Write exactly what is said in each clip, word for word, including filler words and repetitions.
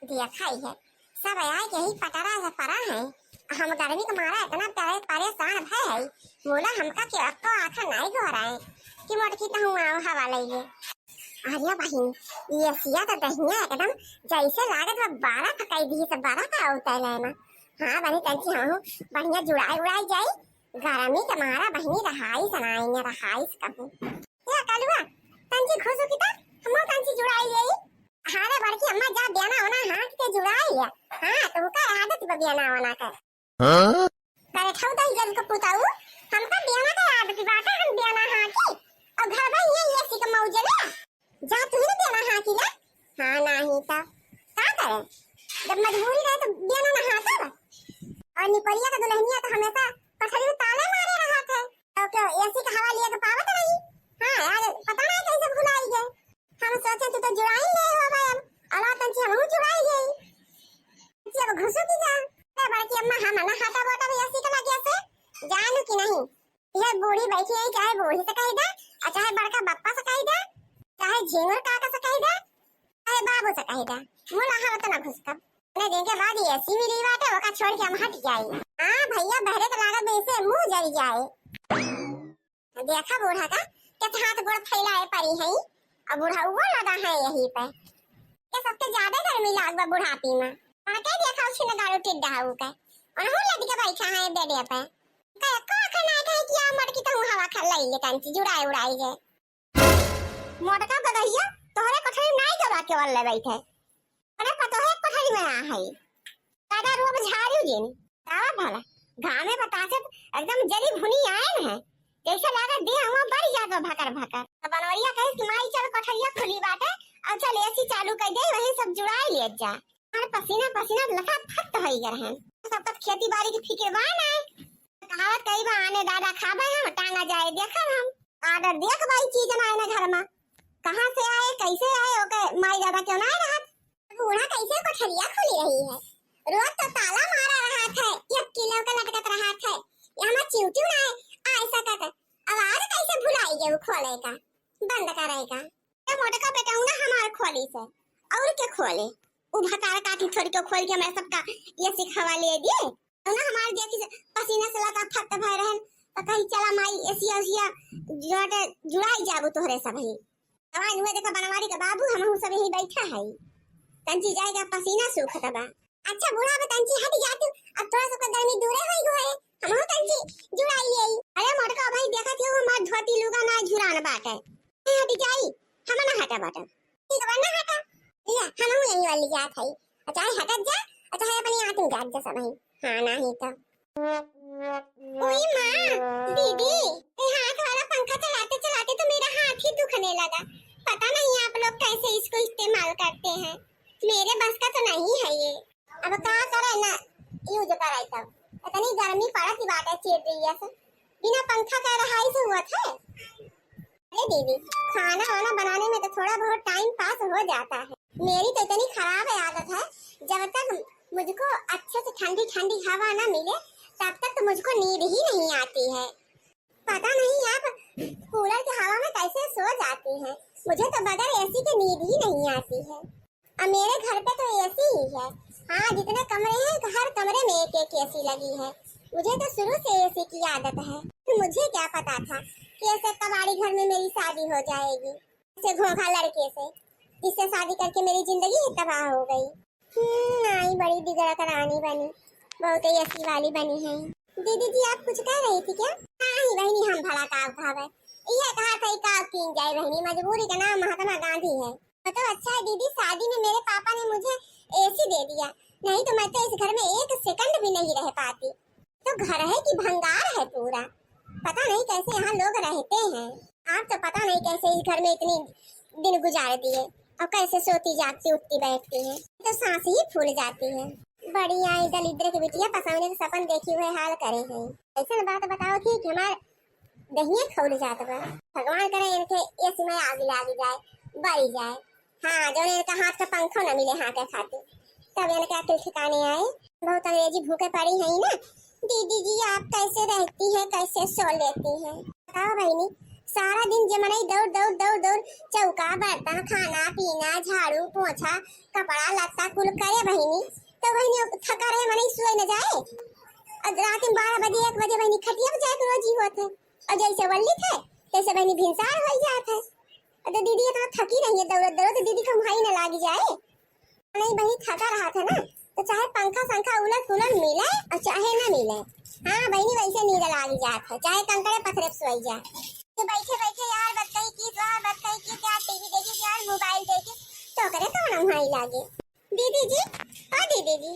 देखा ही है, सब आए के ही पटरा से परा है। हम गर्मी के मारा इतना परे-, परेशान भय है, बोला हमका के अक्को आखा नहीं गोहराए कि मोटकी तहूँ आओ हवा लइले। अरे बहिन, ये सिया तो दहिया एकदम जैसे लागत बा बर्फ कई दी से बर्फ का उतैले ना। हाँ बहिन, तंची हमहू बढ़िया जुड़ाई उड़ाई जाई, गर्मी के मारा बहिनी रहाई सनाई ने रहाई से कहूँ। ए कलुआ, तंची खुश हो किता, हमहू तंची जुड़ाई जाई। अरे बड़की अम्मा, जा बेना ओना हाँक के जुड़ाई ले। हाँ, तुमका आदत बा बेना ओना के। हाँ? करे ठौ दही जल के पुताऊ, हमका बेना के आदत बाटे, हम बेना हाँकी। और घर में ये एसी के मौज ले। जा तू ही ना बेना हाँकी ले। हाँ, नाही तो का करे? जब मजबूरी रहे तो बेना ना हाँकब। और निपरिया के दुल्हनिया तो हमेशा कठरी में ताले मारे रहत है। तो क्यों एसी के हवा लिए के पावत रही? हाँ, आज पता नहीं कैसे भुलाई गए। हम सोचे तू तो जुड़ाई ले हो भाई, अब अला तंची हमहू जुड़ाई गई। तंची अब घुसू की जा? ए बड़की अम्मा, हम ना हटा बोटा भी एसी के लगे से जानू कि नहीं? ये बूढ़ी बैठी है, चाहे बूढ़ी से कही दे, और चाहे बड़का बप्पा से कही दे, चाहे झिंगुर काका से कही दे, चाहे बाबू से कही दे, मुला हम तो ना घुसकब। इतने दिन के बाद एसी मिली बाटे, ओका छोड़ के हम हट जाई। हाँ भैया, बहरे तो लागत बा इसे मुँह जल जाए। देखा बूढ़ा का, कितना हाथ गोड़ फैलाए परी है, और बूढ़ा वो लगा है यहीं पे। ये सबसे ज्यादा गर्मी लाग बा बुढ़ापी में। उनके देखा उछिन गाड़ू टिड्डा है उके, उनहू लद के बैठा है बेडे पे। का एको आखा ना कहे कि आ मटकी तहूँ हवा खा लई ले कंची जुड़ाई उड़ाई है। मोटका गदहिया, तोहरे कोठरी में नाई गवा के वल्ले बैठे। अरे पतोहे कोठरी में आ है। दादा रोब झाड़ू जिन। तावा भला, घामे बतासे एकदम जरी भुनी आए न है। जैसे लागत देह हुआ बरी जात बा भकर भकर। तो बनवरिया कहे कि माई चल कोठरिया खुली बाटे, और चल एसी चालू कर दे, वही सब जुड़ाई ले जा। हमार पसीना पसीना लथाफथ होई गए हैं। सबका खेती बाड़ी की फिक्र बा ना। कहावत कही बा, आने दादा खाबे हम, टांगा जाए देखब हम। आदर देख भाई चीज ना आए ना घर में, कहाँ से आए, कैसे आए, ओके माई दादा क्यों ना आए रहत? बूढ़ा कैसे कोठरिया खुली रही है, रोज तो ताला मारा रहत है, एक किलो के लटकत रहत है, यहाँ चिउटियो ना आए सकत। अब आज कैसे भुलाई गए खोले का, बंद करे का? ये मोटका बेटौना हमार खोली से, और के खोले? उ भतार काटी थोड़ी के खोल के हमारे सबका एसी हवा ले दिए। तो ना हमार देखी से पसीना से लथाफथ भय रहन, तो कही चला माई एसिया उसिया जोटे जुड़ाई जाबू तोहरे सब ही। अब आज हुआ देखा बनवारी का बाबू, हमहू सब यही बैठा है। तंची जाएगा पसीना सूखत बा। अच्छा बूढ़ा बा तंची हट जा तू, अब थोड़ा सा गर्मी दूरे होई गो है, हमहू तंची जुड़ाई आई। अरे मोटका भाई देखा क्यों हमार धोती लुगा ना झुरान बाटे। ए, हट जाई, हम ना हटा बाटा। ठीक बा, ना हटा। लिया, हम हूँ यही वाली जात है। और चाहे हटत जा, और चाहे अपनी आँख में जात जा सब है। हाँ, ना ही तो। ओए माँ, दीदी, ये हाथ वाला पंखा चलाते चलाते तो मेरा हाथ ही दुखने लगा। पता नहीं आप लोग कैसे इसको इस्तेमाल करते हैं, मेरे बस का तो नहीं है ये। अब का करे ना, यूज करे तब। इतनी गर्मी पड़त ही बाटे, चिड़ रही है से। बिना पंखा के रहाई से हुआ थे। अरे दीदी, खाना वाना बनाने में तो थोड़ा बहुत टाइम पास हो जाता है। मेरी तो इतनी खराब आदत है, जब तक मुझको अच्छे से ठंडी ठंडी हवा ना मिले, तब तक तो मुझको नींद ही नहीं आती है। पता नहीं आप कूलर की हवा में कैसे सो जाती हैं। मुझे तो बगैर एसी के नींद ही नहीं आती है। और मेरे घर पे तो एसी ही है। हाँ, जितने कमरे हैं, हर कमरे में एक एक एसी लगी है। मुझे तो शुरू से एसी की आदत है। तो मुझे क्या पता था कि ऐसे कबाड़ी घर में मेरी शादी हो जाएगी, ऐसे घोंघा लड़के से, जिससे शादी करके मेरी जिंदगी ही तबाह हो गई। हम्म, आई बड़ी बिगड़त रानी बनी, बहुत ही एसी वाली बनी है। दीदी जी, आप कुछ कह रही थी क्या? नहीं बहनी, हम भला का उठावे, यह कहा था का कीन जाए बहनी, मजबूरी का नाम महात्मा गांधी है। तो अच्छा है दीदी, शादी में मेरे पापा ने मुझे एसी दे दिया, नहीं तो मैं तो इस घर में एक सेकंड भी नहीं रह पाती। तो घर है कि भंगार है पूरा, पता नहीं कैसे यहाँ लोग रहते हैं। आप तो पता नहीं कैसे इस घर में इतनी दिन गुजार दिए और कैसे सोती जागती उठती बैठती हैं, तो सांस ही फूल जाती है। बड़ी आई दलिद्र के बिटिया पसौने के सपन देखी हुए हाल करे हैं। ऐसन बात बताओ थी कि हमार दहिए खौल जात बा। भगवान करे इनके एसी में आग लाग जाए, बरी जाए। हाँ, जौन इनका हाथ का पंखो न मिले हाँके खातिर, तब इनके अकिल ठिकाने आए। बहुत अंग्रेजी भूखे पड़ी है ना। दीदी जी, आप कैसे रहती हैं, कैसे सो लेती हैं? बताओ बहनी, सारा दिन जे मनई दौड़, दौड़, दौड़, दौड़, चौका, बर्तन, खाना, पीना, झाड़ू, पोछा, कपड़ा, लत्ता कुल करे बहिनी, तो बहिनी अब थका रहे मनई सोए न जाए। अब रात में बारह बजे, एक बजे बहिनी खटिया पे जाए के रोजी होत है। और जैसे वल्ली थे, तैसे बहिनी भिनसार होई जात है। अब तो दीदी इतना थकी रही है दौड़त, दौड़त, तो दीदी का भाई न लागी जाए। नहीं बहिनी, थका रहा था ना, तो चाहे पंखा संखा उलट पुलट मिले और चाहे ना मिले, हाँ बहिनी, वैसे नींद लाग जात है, चाहे कंकड़े पत्थरे पे सोई जा। तो बैठे बैठे यार बतकही की, तो यार बतकही की, यार टीवी देखी, यार मोबाइल देखी, तो करे तो ना भाई लागे। दीदी जी, ओ दीदी जी,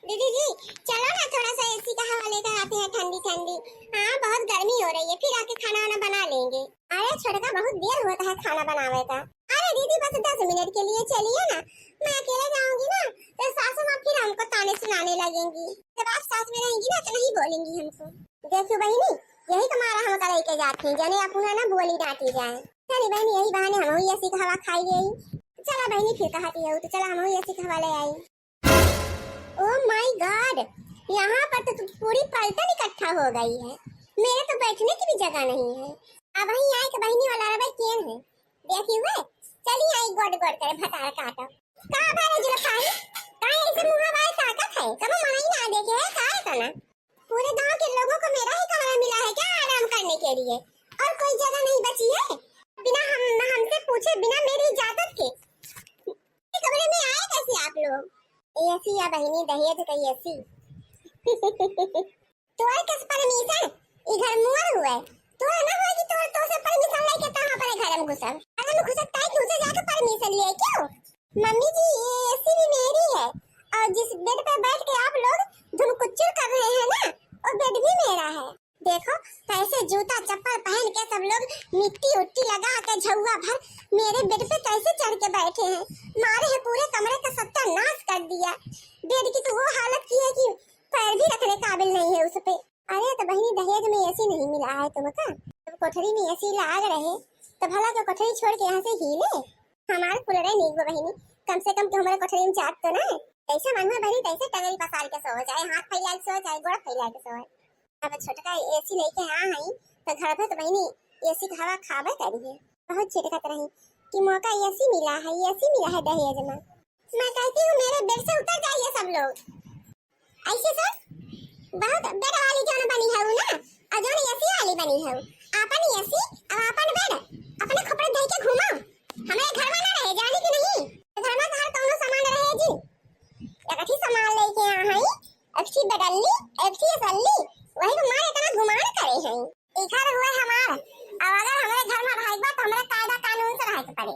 दीदी जी, चलो ना थोड़ा सा एसी का हवा लेकर आते हैं ठंडी ठंडी। हाँ, बहुत गर्मी हो रही है, फिर आके खाना वाना बना लेंगे। अरे छोटका, बहुत देर होता है खाना बनावे का। अरे दीदी, बस दस मिनट के लिए चलिए ना, मैं अकेले जाऊंगी ना तो सासू माँ फिर हमको ताने सुनाने लगेंगी। जब आप साथ में रहेंगी ना तो नहीं बोलेंगी हमको। देखियो बहिनी, यही तुम्हारा हम लेके जाते हैं, जने अपना ना बोली डांटी जाए। चली बहिनी, यही बहाने हम एसी का हवा खाई गई। चला बहिनी, फिर कहती है तो चला हम एसी का हवा ले आई। Oh my God, यहाँ पर तो, तो पूरी पलटन इकट्ठा हो गई है। मेरे तो बैठने की भी जगह नहीं है। अब वहीं आए के बहिनी वाला रबड़ केन है। देखी हुए, चली आई गोड गोड करे भतार काटो। का भरे जुल्फानी, का ऐसे मुँह बाय ताकत है? कबो मनई ना देखे है का इतना? पूरे गांव के लोगों को मेरा ही कमरा मिला है क्या आराम करने के लिए? और कोई जगह नहीं बची है? बिना हम, हमसे पूछे, बिना मेरी इजाजत के कमरे में आए कैसे आप लोग? एसी या बहिनी, दहेज का एसी। तोर कस परमिशन? ई घर मोर हुए। तोर ना हुए कि तोर, तो से परमिशन लेके तहाँ पर घर में घुसब। घर में घुसब ताई तू से जाके परमिशन लिए क्यों? मम्मी जी, ये एसी भी मेरी है और जिस बेड पे बैठ के आप लोग धुमकुच्चुर कर रहे हैं ना, वो बेड भी मेरा है। देखो कैसे जूता चप्पल पहन के सब लोग मिट्टी उट्टी लगा के झउआ भर मेरे बेड पे कैसे चढ़ के बैठे हैं। मारे है पूरे कमरे का सत्यानाश कर दिया। बेड की तो वो हालत की है कि पैर भी रखने काबिल नहीं है उस पे। अरे तो बहिनी, दहेज में एसी नहीं मिला है तुमका? जब कोठरी में एसी लाग रहे तो भला के कोठरी छोड़ के यहाँ से हिले? हमार कूलरे नीक बा बहिनी, कम से कम के हमारे कोठरी में जात तो ना। जैसे मन में बहिनी तैसे टंगरी पसार के सो जाए, हाथ फैला के सो जाए, गोड़ फैला के सो। अब छोटका एसी लेके आ हई तो घर पे तो बहिनी एसी का हवा खाबे करी है। बहुत छिटकत रही कि मौका एसी मिला है, एसी मिला है दहेज में। मैं कहती हूँ मेरे बेड से उतर जाइए सब लोग। ऐसे सर, बहुत बेड वाली जौन बनी है ना, और जौन एसी वाली बनी है, अपन एसी और अपन बेड अपने खोपड़े धई के घूमो। हमारे घर में ना रहे, जानी कि नहीं? घर में तो हर कौनो सामान रहे जी। एक अच्छी सामान लेके आ हई, अच्छी बेडल्ली, अच्छी असल्ली, वही को मार इतना गुमान करे हैं। ई घर हुए हमार, और अगर हमारे घर में रहे बा तो हमारे कायदा कानून से रहे के पड़े।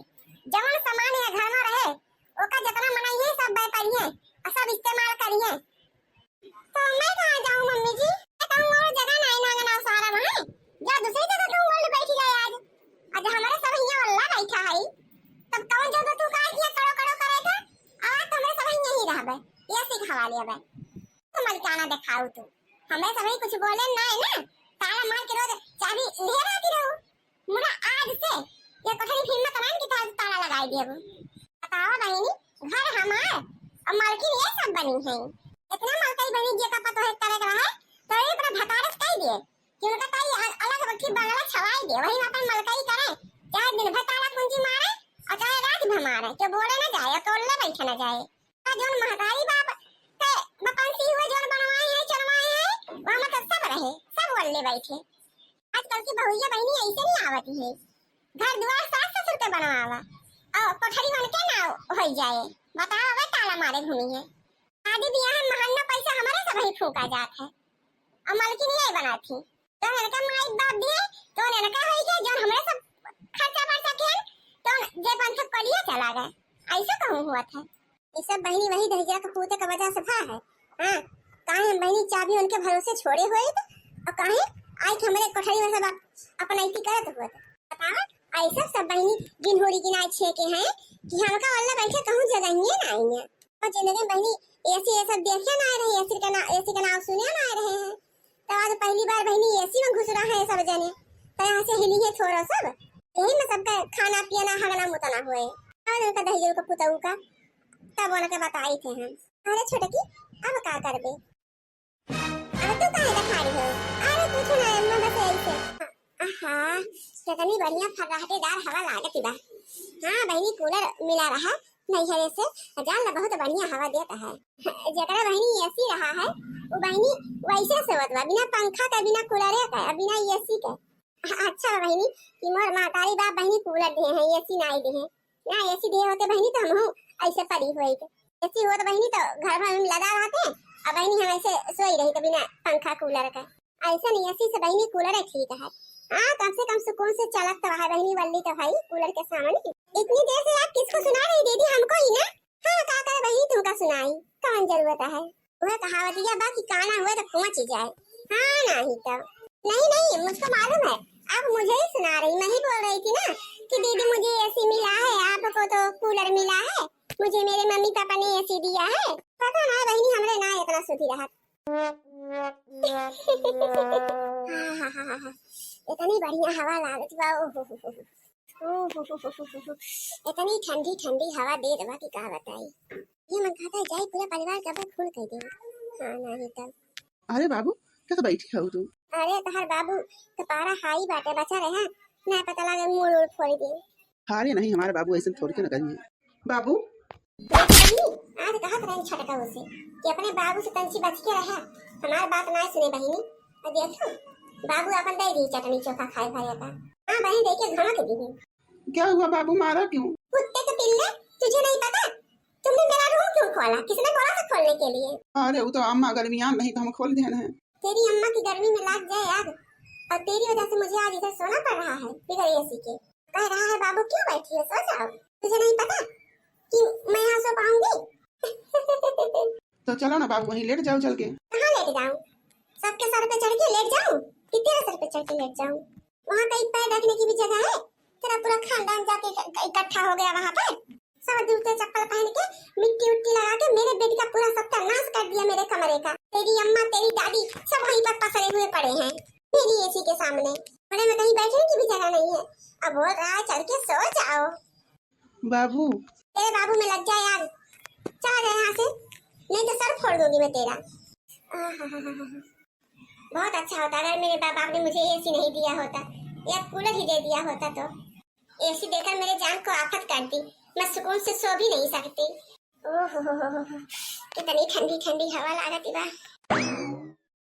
जवन सामान ये घर में रहे, ओका जितना मनई है सब व्यापारी है और सब इस्तेमाल करिए। तो मैं कहाँ जाऊँ मम्मी जी? मैं कहूँ और जगह नहीं ना अंगना सारा वहाँ, जा दूसरी जगह कहूँ बोल बैठ जाए आज। आज हमारे सब हियाँ वल्ला बैठा है, तब कौन जो तू कहा किया कड़ो कड़ो करे था, आज तो हमारे सब हियाँ ही रहबे, ये सिखावा लिया बे। तो मलिकाना दिखाऊ तू, हमें सब कुछ बोले ना है ना, ताला मार के रोज चाबी ले रहती रहू। मुड़ा आज से ये कोठरी फिर मत आन कि ताला, ताला लगाई देबू। बतावा बहिनी, घर हमार और मालकिन ये सब बनी है। इतना मलकई बनी जे का पतो है करे के रहे, तो ये अपना भतारे से कह दिए कि उनका ताई अ-, अलग बखी बंगला छवाई दे, वही में अपन मलकई करे, चाहे दिन भर ताला कुंजी मारे और चाहे रात भर मारे, क्यों बोले ना जाए और टोल ले बैठे ना जाए। का जौन महतारी बाप के बपंसी हुए जौन बनवाए हैं, चलवाए हैं, वहाँ मतलब सब रहे, सब वल्ले बैठे। आजकल की बहुरिया बहिनी ऐसे नहीं आवती है। घर दुआर सास ससुर के बनवावा और कोठरी उनके ना हो जाए। बताओ, वे ताला मारे घूमी है। शादी ब्याह में महंगा पैसा हमारे सब ही फूका जात है। और मलकिन ये बना थी। तो इनका माई बाप दिए, तो इनका होई के जौन हमरे सब खर्चा बर्चा किहन, तो जे पंथ कलिया चला गए। ऐसा कहूँ हुआ था। ये सब बहिनी वही दहिजरा के पूते के वजह से भा है। हाँ, काहे हम बहिनी चाबी उनके भरोसे छोड़े हुए तो, और काहे आई के हमरे कोठरी में सब अप-, अपन ऐसी करत हुआ था। बतावा, आई सब, सब बहिनी गिनहोरी गिनाए छे के हैं कि हमका वल्ला बैठे कहूँ जगह ही ना आई है। और जिंदगी में बहिनी एसी ये सब देखे ना आए रहे, एसी का ना, एसी का नाम सुने ना आए रहे हैं। तो आज पहली बार बहिनी एसी में घुस रहा है सब जने, तो यहाँ से हिली है थोड़ा सब, यही में सबका खाना पीना हगना मुतना हुए। और उनका दहिजर का पुतऊ का तब उनके बताई थे हम। अरे छोटकी, अब का करबे? अरे तू काहे का खाड़ी हो? अरे कुछ ना अम्मा, बस ऐसे। आ, आ, हाँ, कितनी बढ़िया फर्राटेदार हवा लागत बा। हाँ बहिनी, कूलर मिला रहा नैहरे से, जान ला बहुत बढ़िया हवा देत है। जेकरा बहिनी एसी रहा है, वो बहिनी वैसे सोवत बा, बिना पंखा के, बिना कूलरे के, बिना एसी के। अच्छा बा बहिनी कि मोर महतारी बाप बहिनी कूलर दिहे हैं, एसी नाई दिहे। ना एसी दिहे होते बहिनी तो हमहू ऐसे परी होइत। एसी होत बहिनी तो घर में हम लदा रहते, अब बहिनी हम ऐसे सोई रही तो बिना पंखा कूलर के। ऐसे नहीं, एसी से बहिनी कूलर ही ठीक है। हाँ, कम से कम सुकून से चलत तो है बहिनी, वल्ली तो भाई कूलर के सामने। इतनी देर से आप किसको सुना रही दीदी? हमको ही ना। हाँ, का करे बहिनी, तुमका सुनाई, कौन जरूरत है? वह कहावतिया बा कि काना हुए तो पहुंच ही जाए। हाँ, नहीं तो। नहीं, नहीं, मुझको मालूम है, आप मुझे ही सुना रही। मैं ही बोल रही थी ना कि दीदी मुझे एसी मिला है, आपको तो कूलर मिला है, मुझे मेरे मम्मी पापा ने एसी दिया है। पता ना बहिनी, हमरे ना इतना सुधी रहत। हाँ, हाँ, हाँ, हाँ, हाँ। इतनी बढ़िया हवा लागत बा, ओ हो हो हो हो। ओ हो हो हो हो हो। इतनी ठंडी ठंडी हवा देत बा कि का बताई। ये मन कहता है जाई पूरा परिवार के अब फोन कर दे। हाँ, नहीं तो। अरे बाबू, कैसे बैठी हो तू? अरे तोहर बाबू कपारा हाई बाटे, बचा रहे, ना पता लगे मूड़ उड़ फोड़ दे। अरे नहीं, हमारे बाबू ऐसे थोड़ी के न करिए। बाबू। बहिनी, आज कहत रहे छोटका से कि अपने बाबू से तंची बच के रहा, हमार बात ना सुने बहिनी। और देखो, बाबू अपन दे दी चटनी चोखा खाए भरे का। हाँ बहिनी, देखे घमा के दी। क्या हुआ बाबू, मारा क्यों? कुत्ते के पिल्ले, तुझे नहीं पता? तुमने मेरा रूम क्यों खोला? किसने बोला था खोलने के लिए? अरे वो तो अम्मा गर्मियान नहीं तो हम खोल देना है। तेरी अम्मा की गर्मी में लाग जाए आग, और तेरी वजह से मुझे आज इधर सोना पड़ रहा है बिगर एसी के। कह रहा है बाबू क्यों बैठी है, सो जाओ। तुझे नहीं पता कि मैं यहाँ सो पाऊंगी? तो चलो ना बाबू, वहीं लेट जाओ चल के। कहाँ लेट जाऊँ? सबके सर पे चढ़ के लेट जाऊँ कि तेरे सर पे चढ़ के लेट जाऊँ? वहाँ कहीं पैर रखने की भी जगह है? तेरा पूरा खानदान जाके इक-, इकट्ठा हो गया वहाँ पर। सब जूते चप्पल पहन के, मिट्टी उट्टी लगा के मेरे बेड का पूरा सत्यानाश कर दिया, मेरे कमरे का। तेरी अम्मा, तेरी दादी सब वहीं पर पसरे हुए पड़े हैं मेरी एसी के सामने। कमरे में कहीं बैठने की भी जगह नहीं है। अब बोल रहा है चल के सो जाओ। बाबू। तेरे बाबू में लग जाए यार, चला जाए यहाँ से, नहीं तो सर फोड़ दूंगी मैं तेरा। आहाहाहा। बहुत अच्छा होता अगर मेरे बाप, बाप ने मुझे एसी नहीं दिया होता या कूलर ही दे दिया होता तो। एसी देकर मेरे जान को आफत कर दी, मैं सुकून से सो भी नहीं सकती। ओहो हो हो हो हो, कितनी ठंडी ठंडी हवा लागत बा।